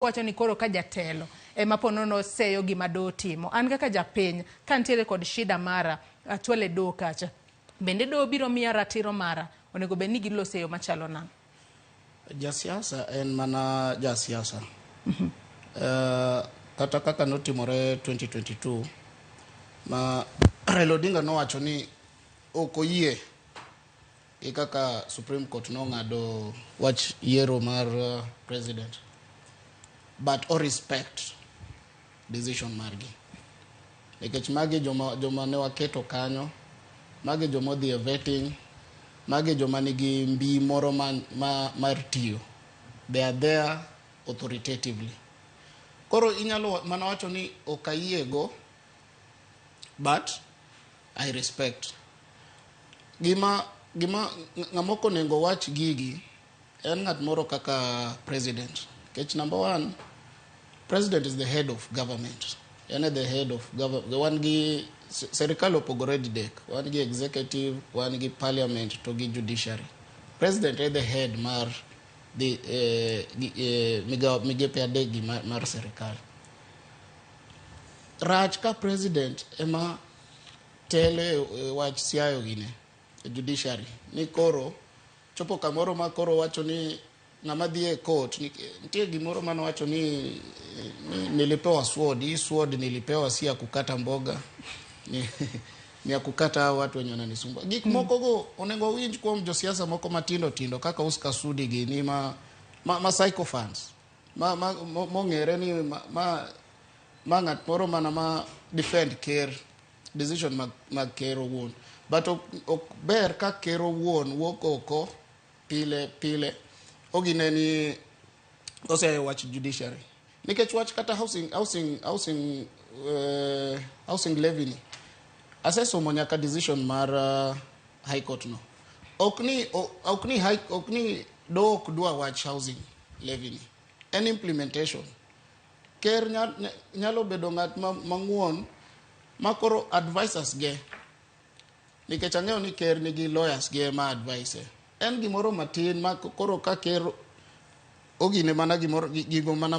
Wacho ni koro ka jatelo ema po nono seyo gima doho timo. An kaka japiny, ka nitiere kod shida mara, achwale doho kacha. Bende doho biro miya ratiro mara? Onego bed ni gilose e yo machalo nang'o? Jasiasa en mana jasiasa. Kata kaka notimore 2022 ma Raila Odinga nowacho ni ok oyie gi kaka Supreme Court nong'ado wach yiero mar president, but o respect decision margi nikech magi joma ne waketo kanyo, magi joma odhi e vetting, magi joma nigi mbi moro mar tiyo. They are there authoritatively. Koro inyalo mana wacho ni ok ayiego, but I respect. Gima ng'ama ok onego wach gigi en ng'at moro kaka president. Nikech number one, president is the head of government. En e the head of government. Wan gi serikal opogore didek. Wan gi executive, wan gi parliament to gi judiciary. President e the head mar the migepe adek gi mar serikal. Rach ka president ema telo e wach siayo gine e judiciary ni koro chopo kamoro ma koro wacho ni ng'ama dhi e court nitie gimoro mane wacho ni nilipewa sword. Hii sword nilipewa si ya kukata mboga, ni ya kukata hao watu wenye wananisumbua. Gik moko go onego winj kuom josiasa moko matindo tindo kaka Oscar Sudi gini ma sycophants ma mong'ere ni ma ng'at moro mana ma defend ker, decision mag ker owuon, but ok ber ka ker owuon wuok oko pile pile ogine ni oseyo wach judiciary nikech wach kata housing levy ni asesomo nyaka decision mar high court no ok ni do ok dwa wach housing levy ni en implementation. Ker nyalo bedo ng'at mang'won ma koro advisors ge, nikech ang'eyo ni ker nigi lawyers ge ma advise. En gimoro matin ma koro ka ker ogine mana gimoro gigo mana.